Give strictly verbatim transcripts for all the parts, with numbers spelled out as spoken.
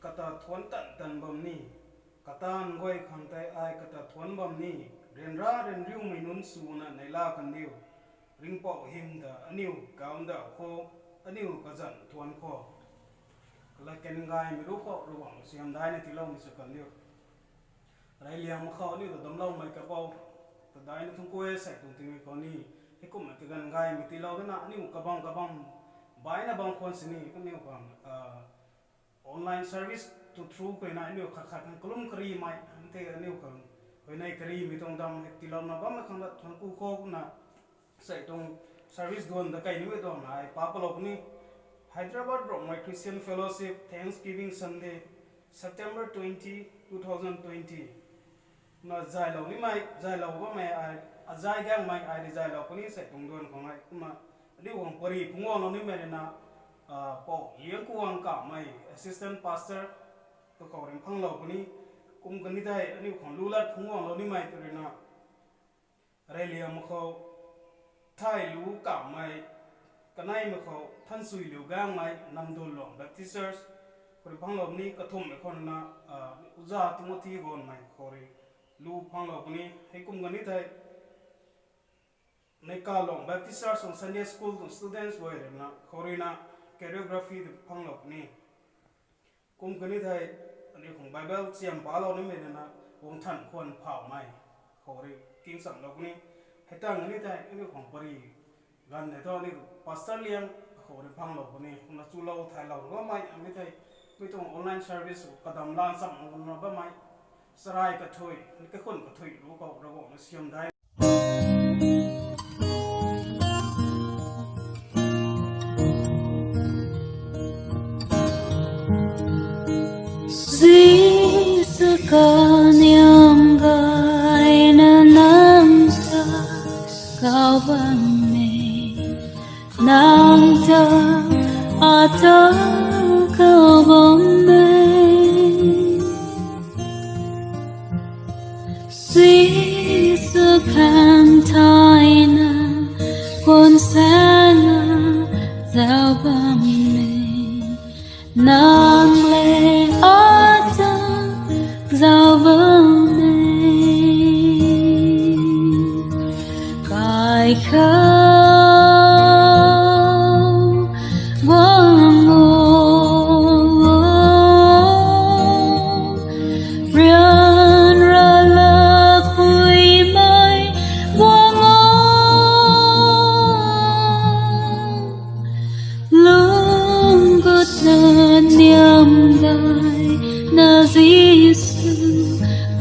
Kata thuanc tan tan bam ni, kata nguay khang tei ai kata thuanc bam ni, ryanra ryanriumei nunc swna neihla kan diu. Ringhpouc hym ta aniu kaw ndauh khou, aniu kazanc thuanc khou, kalat kan gaymei ruc khou Ravguangc siam daina tiiloumei sw kan diu. Reyliang mak khou aniu ta damcloumei kapou ta daina thungc ku e. Sei tuang tingmik khou ni heikumna kaganv gaymei tiilou dana aniu kabam kabam baina bam khwan sini kaniw khang online service tu through khou na aniu khat khat khang kalum karimei, ante aniu khang huayney karimei tuang dam hei tiilouna bammei khang lat thuanc ku khou kumna sei tuang service duan da kai nimei tuang ai pa palou puni. Hyderabad Rongmei Christian Fellowship Thanksgiving Sunday, September twenty, two thousand twenty. Na zaylou nimei, zaylou bammei ai, azay gangmei ai rui zaylou puni sei tuang duan khang ai kumna aniu khang pary phungc guanglou nimei rui na, Pou Liangkuang Kamei, Assistant Pastor, kakhou rui phangclou puni. Kum kani thei aniu khang lu lat phungc guanglou nimei tu rui na, Reyliang mak khou Thailu Kamei, kaneimei khou Thansuiliu Gangmei, Namdulong Baptist Church khou rui phangclou puni. Kathumhmei khou na, Oja Timothy Gonmei khou rui lu phangclou puni. Heikum kani thei Neikalong Baptist Church tuang Sunday School tuang students guay rui na khou rui na choreography tu phangclou puni. Kum kani thei aniu khang Bible chiam palou nimei rui na Guangthanv Khwan Phauhmei khou rui kingchamlou puni. Hei tang kani thei aniu khang pary ganv hei thu aniu Pastor Liang khou rui phangclou puni. Kumna chulou thaylou bammei amei thei, mi tuang online service kadam lan cham na bammei, charai kathui, kakhun kathui ruc khou Ravguangc na siam dai. Jisu kaniam gayna nang ta kau bammei, nang ta ata kau bammei. Jisu khan thayna khwan sana zauc bammei, nang le ata zauc bammei. Kaikhou guang o, ryanra lapuimei guang o. Lungc gutna niam gayna Jisu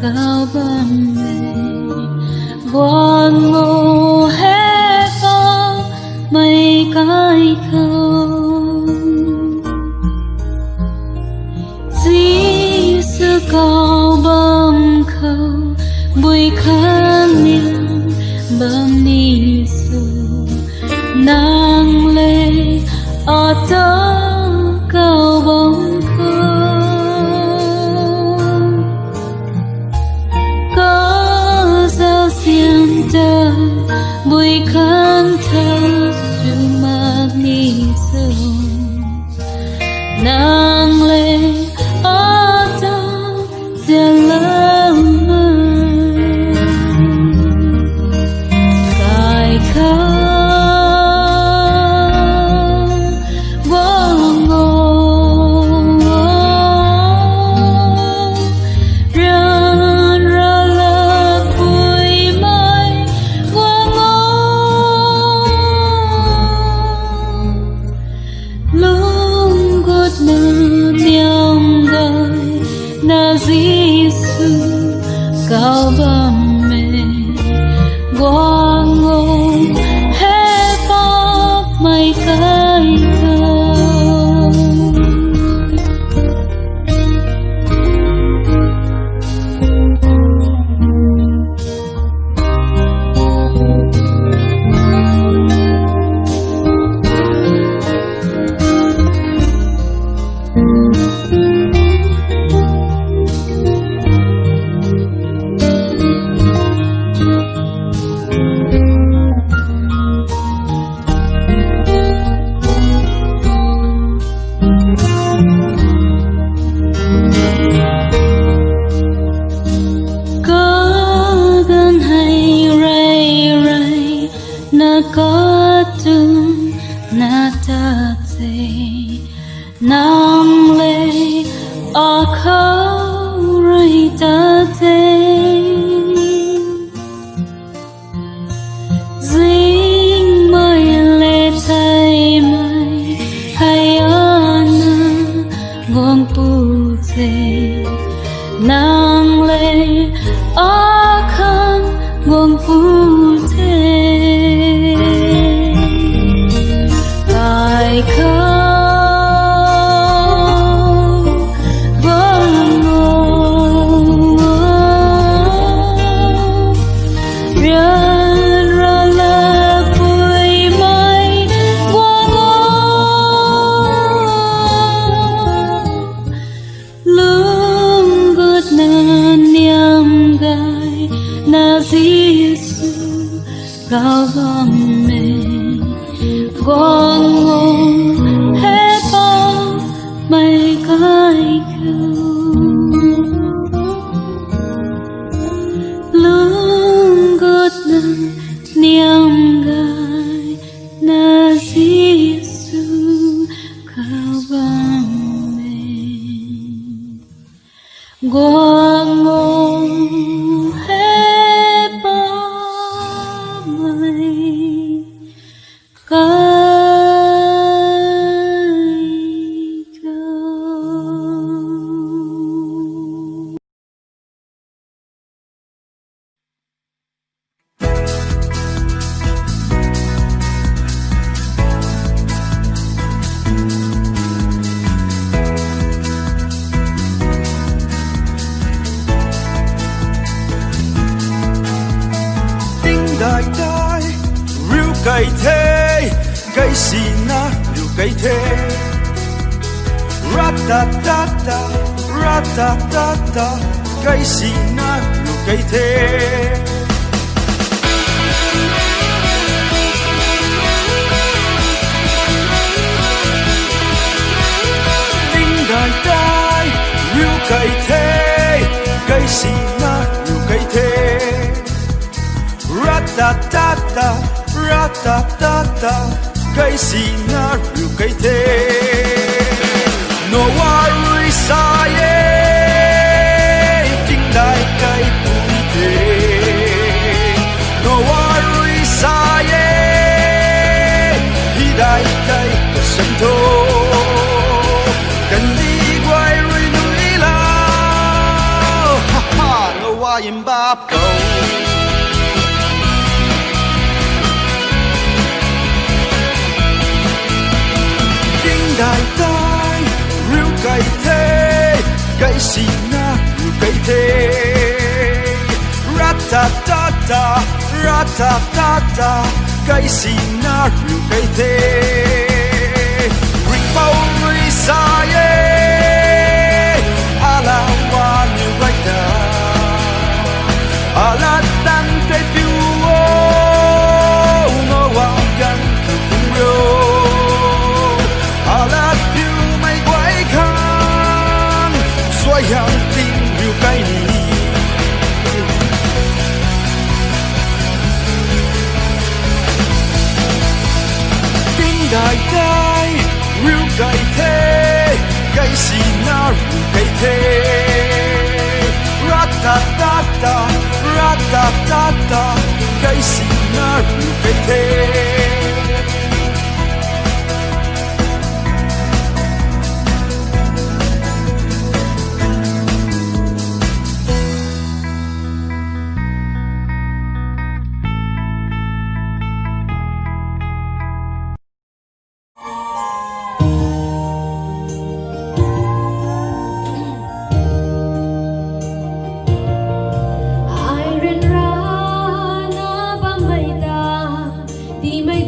kau bammei, guang o he Poubauhmei kaikhou. Jisu kau bam khou bui khang liang bam ni sw, nang le ata kau bam khou, kau zauzian ta bui khang thau sw mak ni sw, nang le ata zianloumei. Kaikhou guang o, ryanra lapuimei guang o. Lungc gutna niam gayna Jisu kau bammei, guang o he Poubauhmei kaikhou. Guang o, he Poubauhmei kaikhun, lungc gutna niam gayna Jisu khou bam e. Guang o, he Poubauhmei kaikhun. Tingdai tei riu key the, kaisina riu key the. Ra-ta-ta-ta, ra-ta-ta-ta, kaisina riu key the. Tingdai tei riu key the, kaisina riu key the. Ra-ta-ta-ta, ra-ta-ta-ta, kaisina riu key the. Noah rui sa e, tingdai kaipui the. Noah rui sa e, hei dai tei kasam tho. Kandih guay rui nui la, ha ha, Noah mbap khou. Tingdai tei riu key the, kaisina riu key the. Ra-ta-ta-ta, ra-ta-ta-ta, kaisina riu key the. Ringhpouc rui sa e, alaa wa niw gay ta, alaa tan tei piu o, Noah ganv khou kum rio. Alaa piumei guay khang suaihiam ting riu key ni. Tingdai tei riu key the, kaisina riu key the. Ra-ta-ta-ta, ra-ta-ta-ta, kaisina riu key the. Ai ryanrana bammei ta, tiimei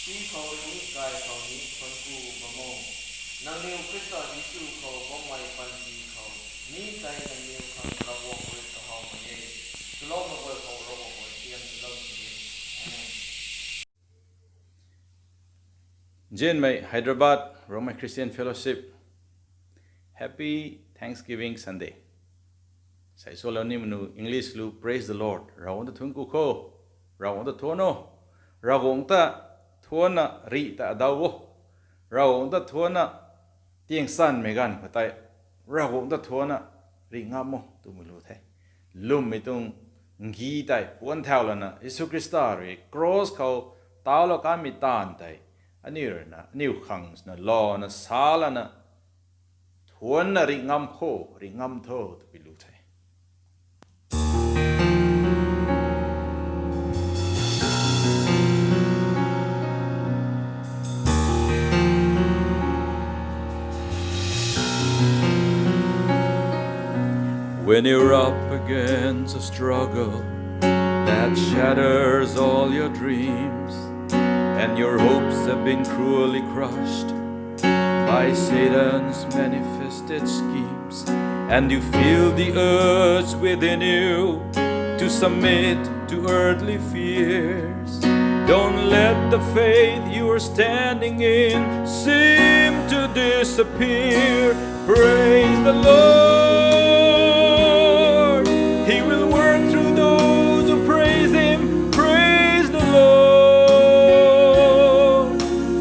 Tii khou ni, kai khou ni, thuanc ku bam o. Nangniw Khrista Jisu khou bammei panty khou, mi tei nangniw khang Ravguangc rui kahawmei e. Swloumei guay khou Ravguangc rui tiam swlou sini. Amen. Nzianmei Hyderabad Rongmei Christian Fellowship, Happy Thanksgiving Sunday. Sai swlou ni manu English lu Praise the Lord. Ravguangc ta thuanc ku kho. Ravguangc ta thuanc o. Ravguangc ta thuancna rih ta daw o. Ravguangc ta thuancna tiang sanmei ganv khou tei Ravguangc ta thuancna rih ngam o twmei lu the. Lwmmei tuang ngi tei puanc thau lana Jisu Khrista rui cross khou tauclou kanmei taanv tei aniu ruina aniu khang swna lana sa lana thuancna rih ngam kho, rih ngam tho twpui lu the. When you're up against a struggle that shatters all your dreams, and your hopes have been cruelly crushed by Satan's manifested schemes, and you feel the urge within you to submit to earthly fears, don't let the faith you are standing in seem to disappear. Praise the Lord. He will work through those who praise Him. Praise the Lord.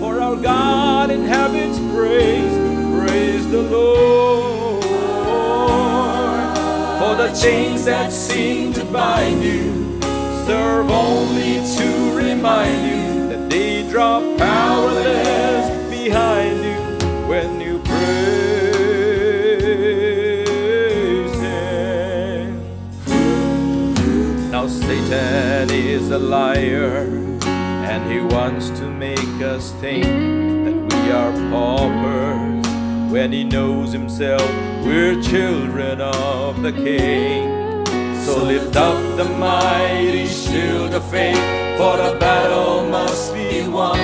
For our God inhabits praise. Praise the Lord. For the chains that seem to bind you serve only to remind you that they drop powerless behind you when you praise Him. Now Satan is a liar, and he wants to make us think that we are paupers when he knows himself we're children of the King. So lift up the mighty shield of faith, for the battle must be won.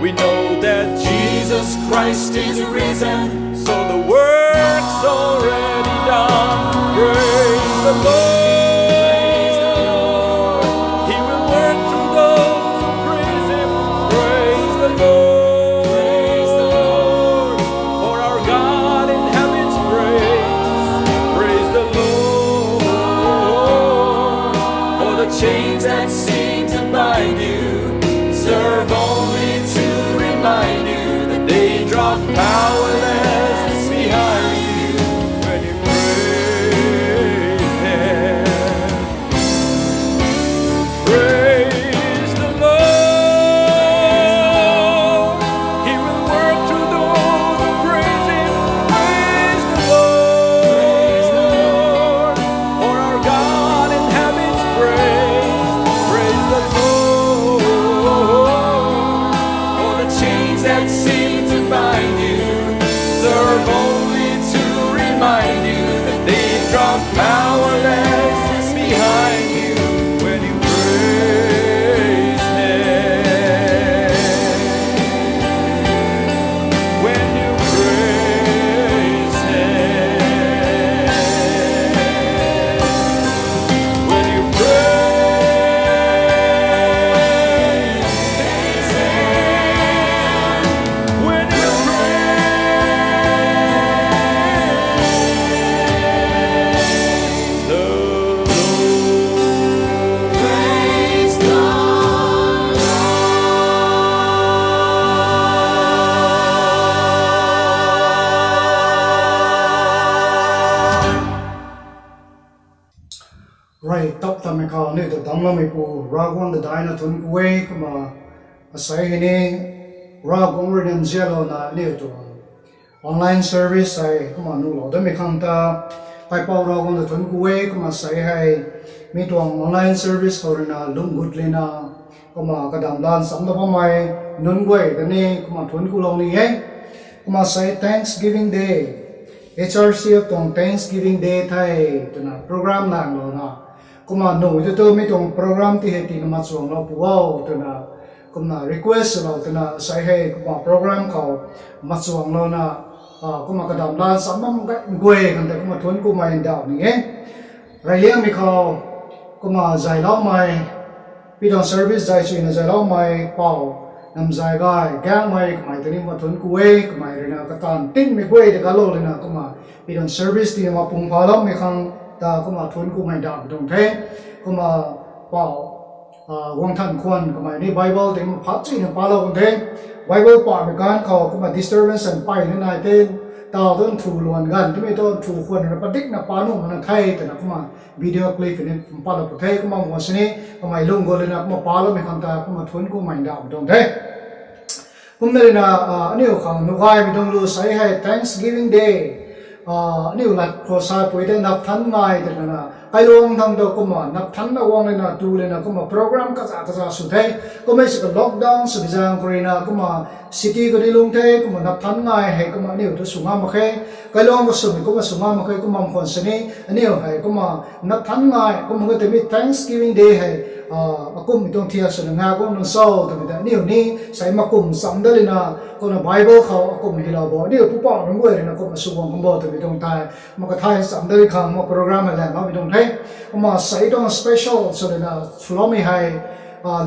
We know that Jesus Christ is risen, so the work's already done. Praise the Lord. He will work through those who praise Him. Praise the Lord. For our God inhabits praise. Praise the Lord. For the chains that seem to bind you serve only to remind you that they drop powerless behind you when you praise Him. Praise the Lord. He will work through those who praise Him. Praise the Lord. For our God inhabits praise. Praise the Lord. For the chains that seem to bind you serve only to remind you that they drop powerless behind you when you praise Him. When you praise Him. When you praise Him. When you praise the Lord. Praise the Lord. Rey tap tamei khou aniu ta damcloumeipu Ravguangc ta daihna thuanc ku e. Kumna asei hei ni Ravguangc rui nzianlouna aniu tuang online service hei kumna nuhlou datmei khang ta kaipouc Ravguangc ta thuanc ku e. Kumna asei hei mi tuang online service khou ruina lungc gut lana kumna kadam lan chamlou bammei nunc guay ta ni kumna thuanc kulou ni e. Kumna asei Thanksgiving Day, H R C F tuang Thanksgiving Day the twna program langlouna kumna nuh tu tu mi tuang program ti hei tina machuanglou pu o twna Kumna request lou twna sei hei kumna program khou machuanglouna, kumna kadam lan sa mam gay guay khang tei kumna thuanc kumei ndauh ni e. Reyliangmei khou kumna zayloumei, pidan service zay suina zayloumei pou, Namzaygay Gaengmei kamei tei ni kumna thuanc ku e, kamei ruina katan tinmei guay de kalou lana kumna pidan service ti ma pung phaloumei khang ta kumna thuanc kumei ndauh tuang the. Kumna pou Guangthanv Khwan kamei ni Bible ti ma phat chuina palou kan the. Bible pamei ganv khou kumna disturbance an pey ni nai the, taw tu nthu luan ganv timei tu nthu khwan na padikna pa nuh mana the twna kumna video clip ni palou pu the. Kumna khwan sini kamei lung gu lana kumna paloumei khang ta kumna thuanc kumei ndauh tuang the. Kumna ruina aniu khang nuh gaymei tuang lu sei hei Thanksgiving Day. Aniu lat khou sa pui tei nap than ngai twna, kailuang thang tu kumna nap thanna guang lana tu lana kumna program kaza kaza sw the. Kummei sw ka lockdown sw bi zaeng khou ruina kumna city khou ni lung the, kumna nap than ngai hei kumna aniu tu sw ngam mak khe. Kailuang khou swmei kumna sw ngam mak khe, kumna khwan sini aniu hei kumna nap than ngai kumna ka tei mi Thanksgiving Day hei akumhmei tuang thiak swna nga kum nang cho twmei ta aniu ni sei makum cham dat lana, kumna Bible khou akum hilou bo aniu pupouc nunc guay ruina kumna sw guang kum bo twmei tuang tei ma kathay cham dat li khang ma program hei lanloumei tuang the. Kumna sei tuang special sw lana swloumei hei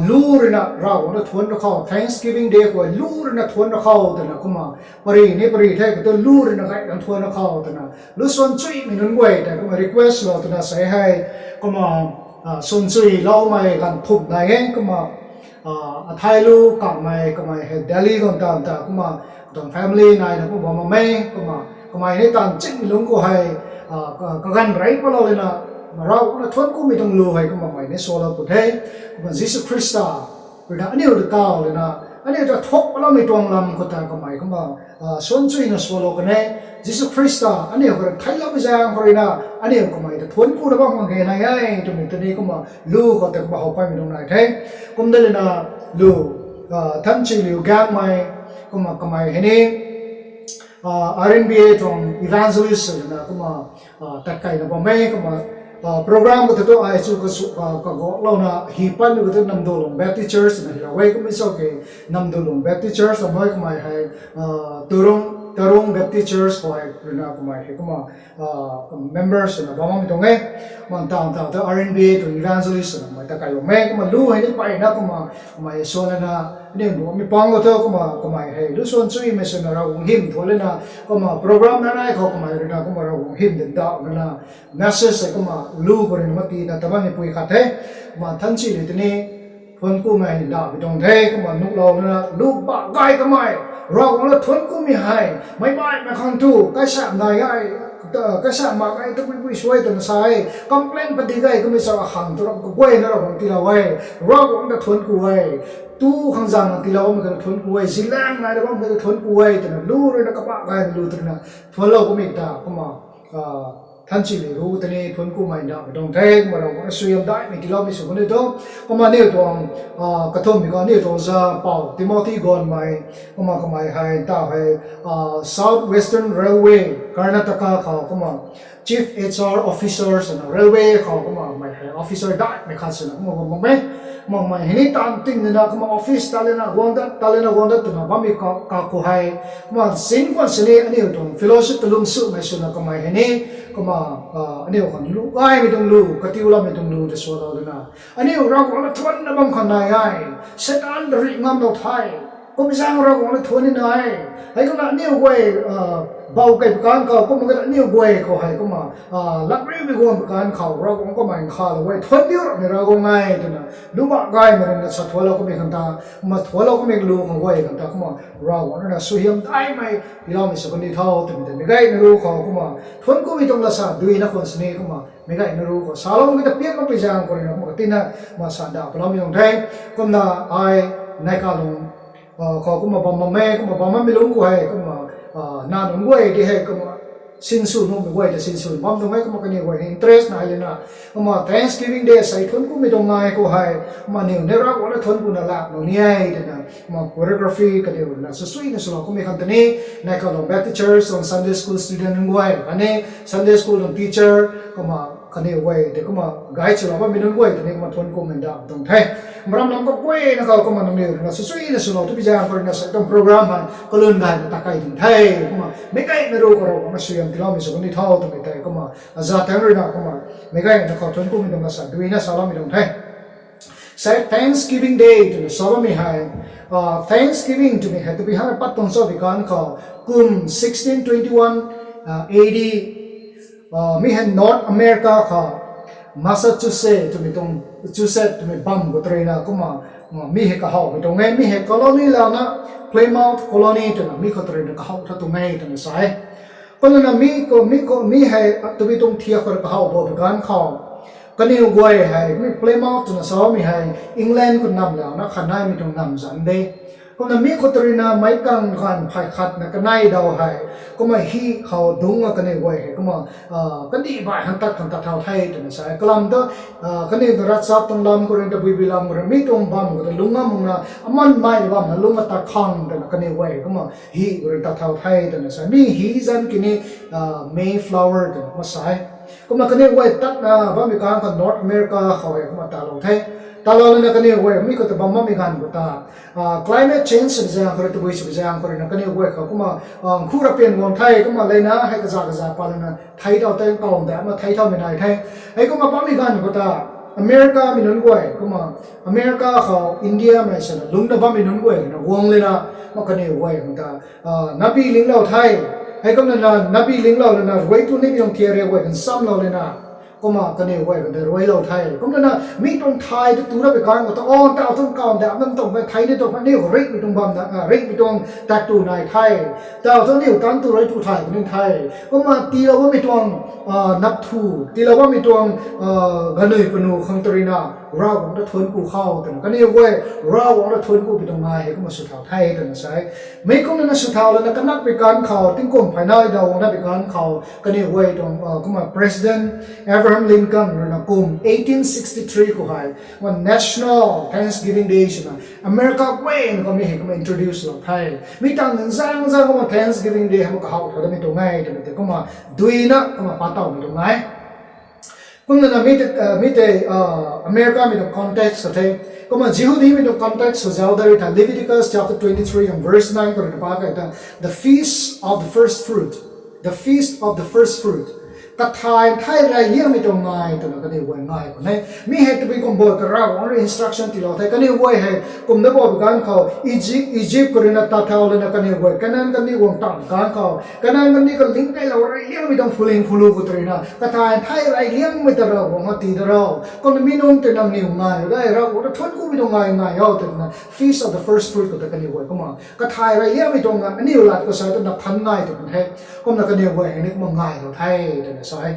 lu ruina Ravguangc na thuanc ra khou, Thanksgiving Day khou lu ruina thuanc ra khou twna kumna pari ni pari the khou tu lu ruina gay kan thuanc ra khou twna lu suan chuimei nunc guay tei kumna request lou twna sei hei kumna suan chuiloumei ganv thumh nai e. Kumna athai lu kamei kamei hei Delhi khou tan ta kumna katuang family naina kumna bam e. Kumna kamei ni tan chingmei lungc khou hei kaganv rey palou lana Ravguangc na thuanc kumei tuang lu hei kumna kamei ni salou pu the. Kumna Jisu Khrista ruina aniu ta kaw lana aniu ta thuk paloumei tuang lam khou ta kamei kumna suan chuina salou kan e. Jisu Khrista aniu khou rui theiloumei zaeng khou ruina aniu kamei ta thuanc kuna bam khang khe nai e twmei tei ni kumna lu khou tei kumna how paymei nunc nai the. Kum dat lana lu Thanchiliu Gaengmei, kumna kamei hei ni R N B A tuang evangelist swna kumna tat kaina bam e. Kumna program khou tei tu ai chu kasu kagalouna hi patmei khou tu Namdulong Baptist Church na hilou e. Kummei cho ke Namdulong Baptist Church ta mai kamei hei Tarung Baptist Church khou hei ruina kamei hei kumna members swna bam bammei tuang e. Kumna tan ta tu R N B A tuang evangelist swna kamei tat kai bam e. Kumna lu hei ni peyna kumna kamei suan lana aniu nuhmei pang khou thu kumna kamei hei lu suan chuimei swna Ravguangc hym thuan lana kumna program nai nai khou kamei ruina kumna Ravguangc hym dinc dauh lana message hei kumna lu khou ruina matiina ta bammei pui khat the. Kumna Thanchiliu tei ni thuanc kumei ndauhmei tuang the. Kumna nuhlou lana lu bak gay kamei Ravguangc na thuanc kumei hei meic baihmei khang thu kaisa nai e, kaisa mak e, tapuipui suai twna sa e, complain padik e, kummei cha akhang tu ram kaguayna Ravguangc tiilou e, Ravguangc ta thuanc ku e, tu khang zangna tiilou bammei khang thuanc ku e, zilaeng naina bammei khang thuanc ku e twna lu ruina kabak gay lu twna thuanclou kummei ta kumna Thanchiliu ru tei ni thuanc kumei ndauhmei tuang the. Kumna Ravguangc na suaihiam daihmei tiiloumei sw kan e tu. Kumna aniu tuang kathumhmei khou aniu tuang za pou Timothy Gonmei, kumna kamei hei ta hei South Western Railway Karnataka khou kumna Chief H R Officer swna railway khou kumna kamei hei officer daihmei khat swna kumna bam bam e. Kumna kamei hei ni tan ting lana kumna office ta lana guang dat ta lana guang dat twna bammei kakhou hei kumna sin khwan sini aniu tuang fellowship ta lung sumei swna kamei hei ni kumna aniu khang lu gaymei tuang lu, katiuloumei tuang lu ta sualou lana aniu Ravguangc na thuanna bam khang nai e. Satan ta rih ngamlou the. Kummei zaeng Ravguangc na thuan ni nai e. Hei kumna aniu guay bou kei pwkanv khou kumna kata aniu guay khou hei kumna latriumei guang pwkanv khou Ravguangc kamei nkhavlou e, thuanc diu ramei Ravguangc e twna lu bak gaymei ruina sa thuanclou kummei khang ta, kumna thuanclou kummei lu khang guay khang ta kumna Ravguangc ruina suaihiam daihmei tiiloumei sw kan e tho twmei tei meic gayna ru khou kumna thuanc kumei tuang lasa duina khwan sini kumna meic gayna ru khou salou kummei ta pian makpui zaeng khou ruina kumna katina kumna sa ndauh paloumei tuang the. Kumna ai Naikalung khou kumna bam bam e. Kumna bam bammei lungc khou hei kumna nac nunc guay di hei kumna sinsw nuhmei guay ta sinsw bam tuang e. Kumna kaniw guay hei interest nai lana kumna Thanksgiving Day sei thuanc kumei tuang ngai khou hei kumna aniu ni Ravguangc na thuanc kuna lak nuh ni e twna kumna choreography kaniw ruina swsuina swlou kummei khang tei ni Naikalung Baptist Church tuang Sunday School student nunc guay khatni Sunday School tuang teacher kumna kaniw guay tei kumna gay chulou bammei nunc guay tei ni kumna thuanc kumei da tuang the. Maram lam kaguayna khou kumna nangniw rui na swsuina swlou tu pi zaeng khou rui na sei tuang program hei kalun gayna ta kai ding the. Kumna meic gayna ru khou Ravguangc na suaihiam tiiloumei sw kan ni tho twmei tei kumna aza tangc rui na kumna meic gayna khou thuanc kumei tuang na sa duina saloumei tuang the. Sei Thanksgiving Day twna sa bammei hei, Thanksgiving twmei hei tabui hana pat tuang cho di kan khou kum sixteen twenty-one A D, mi hei North America khou Massachusetts twmei tuang, Massachusetts twmei bam khou tarina kumna mi hei kahawmei tuang e. Mi hei colony louna Plymouth colony twna mi khou tarina kahaw tha tuang e twna sa e. Kumna mi khou mi hei tabui tuang thiak khou kahaw bo bi kan khou kaniw guay hei mi Plymouth twna samei hei England khou nam louna khat naimei tuang nam zan de. Kumna mi khou tarina meic kang ganv phay khatna kanei daw hei kumna hi khou dungc a kaniw guay hei kumna kandih baih khang tat khang tat thau the twna sa e. Kalam ta kaniw ta ravchap tuang lam khou rui tabui bui lam khou rui mi tuang bam khou ta lungc ngam makna aman mei bamna lungc a tat khang twna kaniw guay kumna hi khou rui tat thau the twna sa e. Mi hi zan kini Mayflower twna kumna sa e. Kumna kaniw guay tatna bammei kan khou North America khou hei kumna talou the. Talou lana kaniw guay mi khou ta bam bammei ganv khou ta climate change sw zaeng khou rui tabui sw zaeng khou rui na kaniw guay khou kumna khu rapian guang the. Kumna leina hei kaza kaza pat lana thei thau tei kawn de ama thei thaumei nai the. Hei kumna bammei ganv khou ta America mei nunc guay kumna America khou India mei sana lungcna bammei nunc guay na guang lana kumna kaniw guay khang ta nabi linglou the. Hei kumna na nabi linglou lana ruai tu nimei tuang thiak riak guay kan samlou lana kumna kaniw guay khang ta ruailou the. Kumna na mi tuang thay ta tu ra bi kan khou ta o tau tuang kawn de ama tuang thei ni tuang aniu ringhmei tuang bam ringhmei tuang tat tu nai the. Tau tu aniu tan tu rui tu thay puni the. Kumna tiilou bammei tuang nap thu, tiilou bammei tuang ganui panu khang tarina Ravguangc ta thuanc ku khou twna kaniw guay Ravguangc ta thuanc ku pi tuang ngai hei kumna sw thau the twna sa e. Mi kumna na sw thau lana kanakpui kan khou tingkum phay nai daw guangna bi kan khou kaniw guay tuang kumna President Abraham Lincoln rui na kum eighteen sixty-three khou hei kumna National Thanksgiving Day swna America guayna khou mi hei kumna introduce lou the. Mi tang nzang zang kumna Thanksgiving Day hei kumna kahaw thau damei tuang e twmei tei kumna duina kumna pat tawmei tuang e. Kumna na mi tei America mei tuang context khou the. Kumna Jihudimei tuang context khou zauc da ri tha Leviticus chapter twenty-three and verse nine khou rui na pa kai ta the feast of the first fruit, the feast of the first fruit, kathay thay rey liangmei tuang ngai twna kaniw guay ngai khou ne. Mi hei tabui kum bo ta Ravguangc rui instruction tiilou the. Kaniw guay hei kumna bo bi kan khou Egypt khou rui na tat thau lana kaniw guay Kanan kandih guang tan kan khou Kanan kandih khou ling kailou rey liangmei tuang phuling phulu khou tarina kathay thay rey liangmei ta Ravguangc khou tii da ro. Kumna mi nunc tei nangniw ngai de, Ravguangc ta thuanc kumei tuang ngai ngai o twna feast of the first fruit khou ta kaniw guay kumna kathay rey liangmei tuang aniu lat khou sa ta nap than ngai tw kan the. Kumna kaniw guay hei ni kumna ngailou the twna sa e.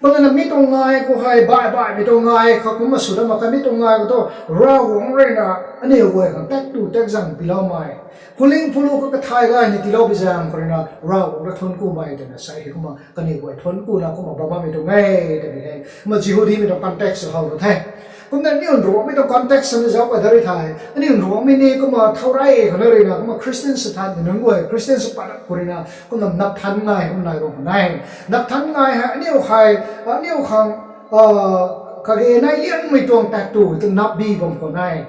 Kumna na mi tuang ngai khou hei baih baihmei tuang ngai khou kumna sw da mak khe. Mi tuang ngai khou tu Ravguangc rui na aniu guay khang tak tu tak zang piloumei, phuling phulu khou kathay gay ni tiilou bi zaeng khou rui na Ravguangc ta thuanc kumei twna sa e. Kumna kaniw guay thuanc kuna kumna bam bammei tuang e twmei hei kumna Jihudimei tuang context khou how ru the. Kumna aniu Nruanghmei tuang context khou ni zauc kai da ri the. Aniu Nruanghmei ni kumna thau rey khou na rui na kumna Christian sw thanmei nunc guay, Christian sw pat khou rui na kumna nap than ngai kumna nai bam khou ne. Nap than ngai hei aniu hei aniu khang kage nai liangmei tuang tat tu tu napbi bam khou ne.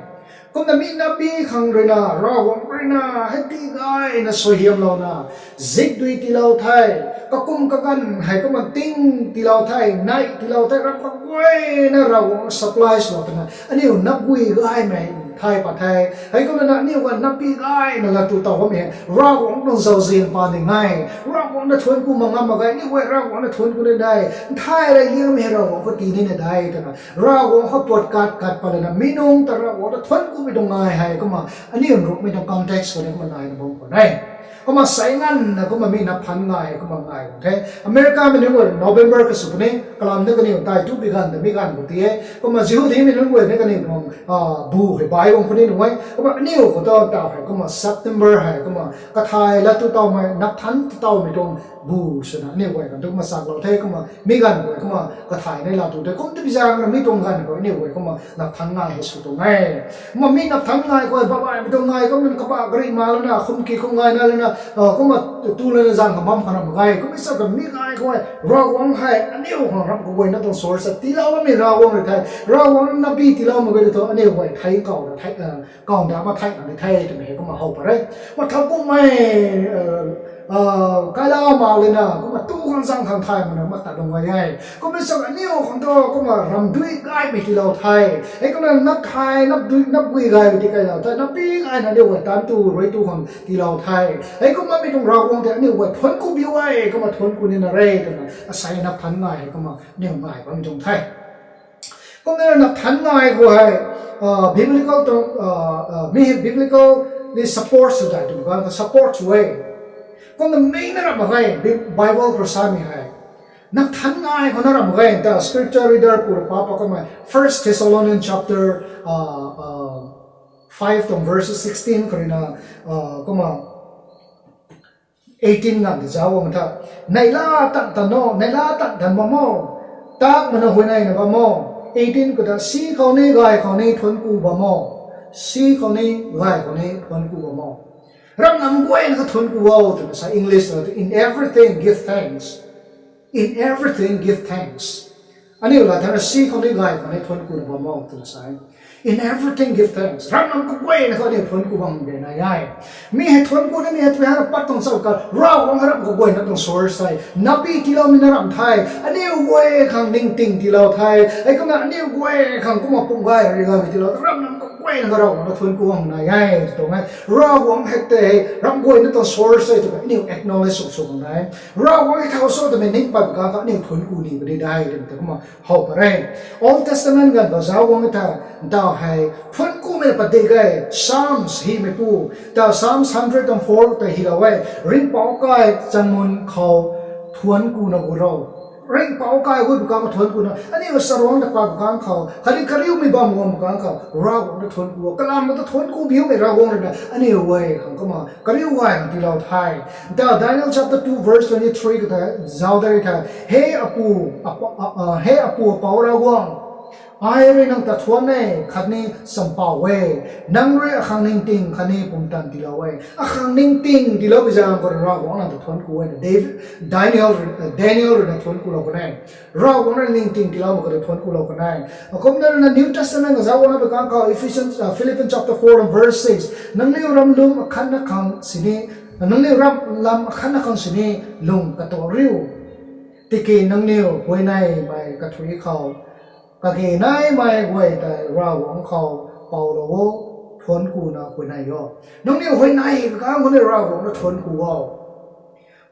Kumna mi napbi khang rui na Ravguangc rui na hei tii gayna suaihiamlouna zikdui tiilou the, kakum kaganv hei kumna ting tiilou the, neih tiilou the, ram kaguayna Ravguangc supply swlou twna aniu napgui gaymei thay pat the. Hei kumna na aniu guay napbi gayna latu taw bammei hei Ravguangc tuang zauzian pa ni ngai, Ravguangc na thuanc ku mak ngam mak ge, aniu guay Ravguangc na thuanc ku ni de, nthay rey liangmei hei Ravguangc khou tii nina de twna Ravguangc khou puat kat kat pat lana mi nunc ta Ravguangc ta thuanc kumei tuang ngai hei kumna aniu Nruanghmei tuang context khou ni kumna naina bam khou ne. Kumna sei nganvna kumna mi nap than ngai kumna ngai bam the. Americamei nunc guay November kasw puni, kalam ta kaniw tai tu bi ganv ta mi ganv khou ti e. Kumna Jihudimei nunc guay ni kaniw tuang bu hei bai bam khou ni nunc e. Kumna aniu khou ta taw hei kumna September hei kumna kathay latu tawmei nap than tawmei tuang bu swna aniu guay kan tu kumna chaklou the, kumna mi ganv khou kumna kathay nei la tu the, kum tibi zaeng na mi tuang ganv khou aniu guay kumna napthan ngai hei sw tuang e. Kumna mi napthan ngai khou babaihmei tuang ngai kumna kaba gari ma lana, khum ki khum ngai na lana, kumna tu lana zaeng khou bam khang ram mak ge. Kum e sa ta mi ngai khou Ravguangc hei aniu khang ramh kaguayna tuang source sa tiilou bammei Ravguangc rui the. Ravguangc na bi tiilou mak ge tu thu aniu guay thei kau na thei, kau da ma thei na di the twmei hei kumna how pat re. Kumna thowkumhmei kailau mak lana kumna tu khang zaeng khang thay mana kumna tat lung gay e. Kum e sa aniu khang tu kumna ramh dui gaymei tiilou the. Hei kumna nap thay, nap dui, nap gui gaymei ti kailou the, nap bi gayna aniu guay tan tu rui tu khang tiilou the. Hei kumna mi tuang Ravguangc tei aniu guay thuanc ku biu e, kumna thuanc ku nina re twna asei napthan ngai hei kumna aniu ngai bammei tuang the. Kumna napthan ngai khou hei biblical tuang, mi hei biblically support sw dai tu ganv khou support sw e. Kumna mi na ramh mak ge, Bi-, Bible khou samei hei napthan ngai khou na ramh mak ge ta scripture reader pu ra pa pa kamei First Thessalonians chapter five tuang verse sixteen khou rui na, kumna eighteen nganv tei zauc guang tha. Neihla tan tan o, neihla tan tan bam o, tak mana huayneyna bam o. Eighteen khou ta si khou ni gay khou ni thuanc ku bam o, si khou ni gay khou ni thuanc ku bam o. Ramh nam guayna kha thuanc ku o twna sa, English na tu, in everything give thanks. In everything give thanks. Aniu la thana si khou ni gay khou ni thuanc ku na bam o twna sa e. In everything give thanks. Ramh nam kaguayna khou aniu thuanc ku bam ge nai e. Mi hei thuanc ku na mi hei tui hana pat tuang chau ka, Ravguangc hei ramh kaguayna tuang source the. Napi tiiloumei na ramh the. Aniu guay khang ningting tiilou the. Hei kumna aniu guay khang kumna pum gay ri gaymei tiilou, ramh nam kaguayna kha Ravguangc na thuanc ku bam nai e tw tuang e. Ravguangc hei tei ramh guayna tuang source the twmei aniu acknowledge sw sw bam nai. Ravguangc hei thau cho twmei ning pat ganv khou aniu thuanc ku ni puni de twmei ta kumna how pat re. Old Testament ganv khou zauc guang e tha, ntaw hei thuanc kumei na pat di ge. Psalms hymeipu ta Psalms hundred and four ta hylou e. Ringhpouc kai chanmun khou thuanc ku na gu ro. Ringhpouc kai gut bu kang thuanc ku na, aniu charuangc ta pat bu kang khou, khatni kariumei bam guang bu kang khou Ravguangc ta thuanc ku o. Kalam ta thuanc ku biumei Ravguangc rui na aniu guay khang kumna kariu gay khang tiilou the. Ntaw Daniel chapter two verse twenty three khou ta zauc de tha, He apu, apa, a, a, he apu apou Ravguangc, ai rui nang ta thuanc e khatni champouc e. Nang rui akhang ningting khatni pumtan tiilou e. Akhang ningting tiilou bi zaeng khou Ravguangc nang ta thuanc ku e na David, Daniel, Daniel rui na thuanc kulou kan e. Ravguangc rui ningting tiiloumei khou ta thuanc kulou kan e. Akumna rui na New Testament khou zauc guangna bi kang khou Ephesians, Philippians chapter four and verse six, nangniw ram lum akhatna khang sini, nangniw ram lam akhatna khang sini lung katuak riu. Tiki nangniw huayneymei kathuic khou kage naimei guay tei Ravguangc khou poulou o, thuanc ku na huayney o. Nangniw huayney bi kang khou ni Ravguangc na thuanc ku o.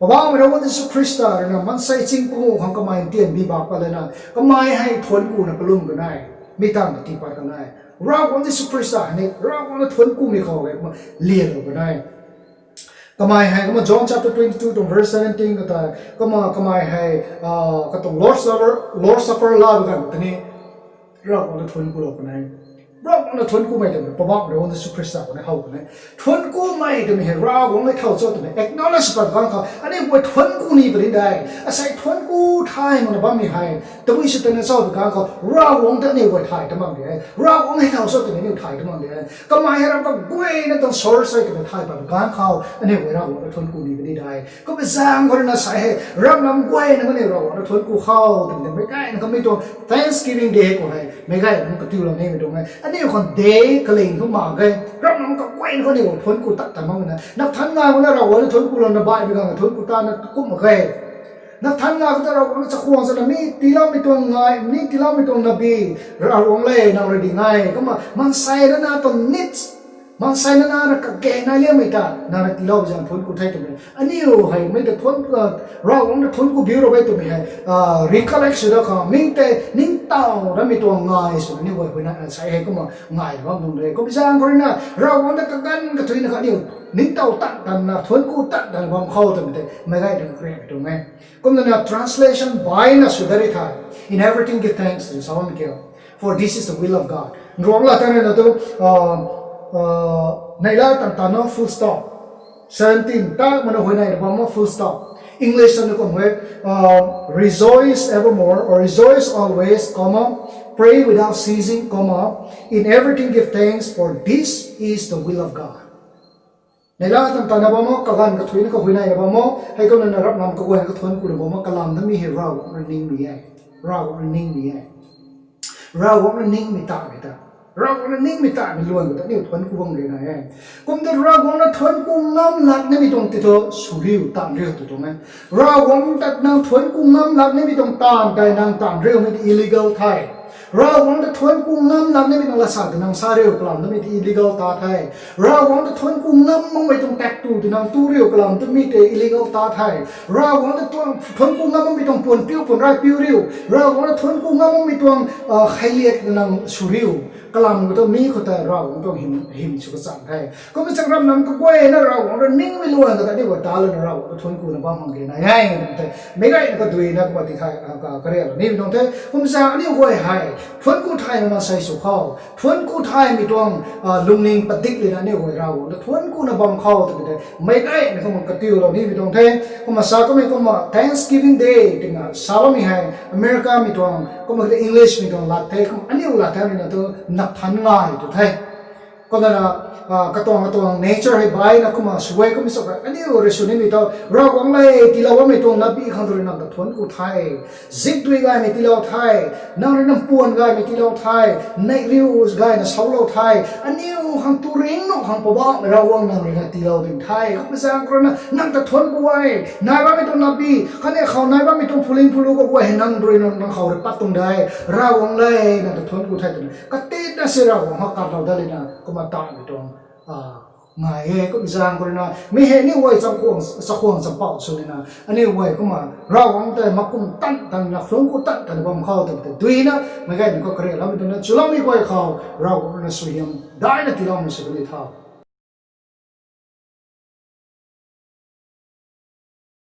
Poubauhmei Ravguangc Jisu Khrista rui na maansei ching panguh khang kamei ntian bi bak pat lana kamei hei thuanc ku na kalum kan e. Mi tangv ta tii pat kan e. Ravguangc Jisu Khrista hei ni Ravguangc na thuanc kumei khou hei kumna lianlou kan e. Kamei hei kumna John chapter twenty two tuang verse seventeen khou tei kumna kamei hei, katuang Lord's Supper, Lord's Supper la bi ganv khou tei ni Ravguangc na thuanc kulou kan e. Ravguangc na thuanc kumei twmei Poubauhmei Ravguangc Jisu Khrista khou ni how kan e. Thuanc kumei twmei hei Ravguangc hei thau cho twmei acknowledge pat ganv khou aniu guay thuanc ku ni puni de. Asei thuanc ku thay makna bammei hei tabui sw tana cho tw ganv khou Ravguangc ta aniu guay thay ta mak de. Ravguangc hei thau cho twmei aniu thay ta mak de. Kamei hei ramh kaguayna tuang source e twmei thay pat ganv khou aniu guay Ravguangc ta thuanc ku ni puni de. Kumna zaeng khou rui na sa hei ramh nam guayna kaniw Ravguangc ta thuanc ku khou twmei ta meic gayna kamei tuang Thanksgiving Day khou hei meic gay nunc katiulou nimei tuang e. Aniu khang day kaling thu mak ge. Ramh nam kaguayna kaniw thuanc ku tat ta mak na. Napthan ngai khou na Ravguangc ta thuanc kulouna baihmei ganv thuanc ku ta na kum mak ge. Napthan ngai khou ta Ravguangc na chakhwang chana mi tiiloumei tuang ngai, mi tiiloumei tuang nabi, Ravguangc le nang rui ding e. Kumna maansei na na tuang needs, maansei na na na kage nai liangmei ta nang rui tiilou zaeng thuanc ku the twmei aniu hei mei ta thuanc, Ravguangc ta thuanc ku biu rou e twmei hei recollect sw da khang mi tei ningtow ramei tuang ngai swna aniu guay huayna sa hei kumna ngai bam tuang de. Kumna zaeng khou rui na Ravguangc ta kaganv kathuicna kha aniu ningtow tat tanna thuanc ku tat tanna bam khou twmei tei meic gay nunc kariamei tuang e. Kumna na translation baina sw da ri thei, In everything give thanks twna sa bam kiu, for this is the will of God. Nruangc la ta rui na tu, neihla tan tan o, full stop. Seventeen, tak mana huayneyna bam o, full stop. English na kum e, uh, rejoice evermore, or rejoice always, comma, pray without ceasing, comma, in everything give thanks, for this is the will of God. Neihla tang tana bam o, kaganv kathuina kahuinai na bam o, hei kumna na rap nam kaguay kathuanc kuna bam o, kalam na mi hei Ravguangc rui ningmei e. Ravguangc rui ningmei e. Ravguangc rui ningmei tamei ta. Ravguangc rui ningmei tamei luan ta aniu thuanc ku bam rui na e. Kumta Ravguangc na thuanc ku ngam lak nimei tuang ti thu swriu, taanv riu tu tuang e. Ravguangc ta nang thuanc ku ngam lak nimei tuang taanv tei nang taanv riumei ti illegal the. Ravguangc ta thuanc ku ngam lak nimei tuang lasa ta nang sa riu kalam nimei ti illegal ta the. Ravguangc ta thuanc ku ngam makmei tuang tak tu ti nang tu riu kalam tu mi tei illegal ta the. Ravguangc ta thuanc ku ngam makmei tuang puan piu puan rai piu riu. Ravguangc ta thuanc ku ngam makmei tuang, ah, kheiliak ta nang swriu. Kalam khou tu mi khou ta Ravguangc tuang hym, hym sw kachang the. Kumna chang rap nam kaguayna Ravguangc rui ningmei luan kata ni guay ta lana Ravguangc ta thuanc kuna bam hang ke na e. Tei meic gayna kaduina kumna ti thei, ah, ka, kariak nimei tuang the. Kumna chang aniu guay hei thuanc ku thaymei maansei sw khou, thuanc ku thaymei tuang, ah, lungning padik lina aniu guay Ravguangc ta thuanc kuna bam khou twmei tei meic gayna kumna katiulou nimei tuang the. Kumna sa kamei kumna Thanksgiving Day twna sa bammei hei Americamei tuang, kumna kata Englishmei tuang lat the, kumna aniu lat the ruina tu napthan ngai tu the. Kumna na, ah, katuang katuang nature hei baina kumna sw e, kumna sw e, aniu rui sw nimei tu Ravguangc le tiilou bammei tuang nabi khang tu rui nang ta thuanc ku the. Zikdui gaymei tiilou the, nang rui nang puan gaymei tiilou the, neih riu gayna saulou the, aniu khang tu ringc nuh khang Poubauhmei Ravguangc nang rui na tiilou ding the. Kumna zaeng khou rui na nang ta thuanc ku e, nai bammei tuang nabi khatni khou nai bammei tuang phuling phulu kaguay hei nang rui nang, nang khou rui pat tuang de, Ravguangc le nang ta thuanc ku the twna katitna si Ravguangc khou katlou dat lina kumna tamei tuang, ah, ngai e. Kumna zaeng khou rui na mi hei aniu guay chakhwang, chakhwang champauh sw lina aniu guay kumna Ravguangc tei makum tan tan na thuanc ku tan tan bam khou twmei tei duina meic gayna khou kariakloumei twna chuloumei guay khou Ravguangc rui na suaihiam daina tiiloumei sw kani tho.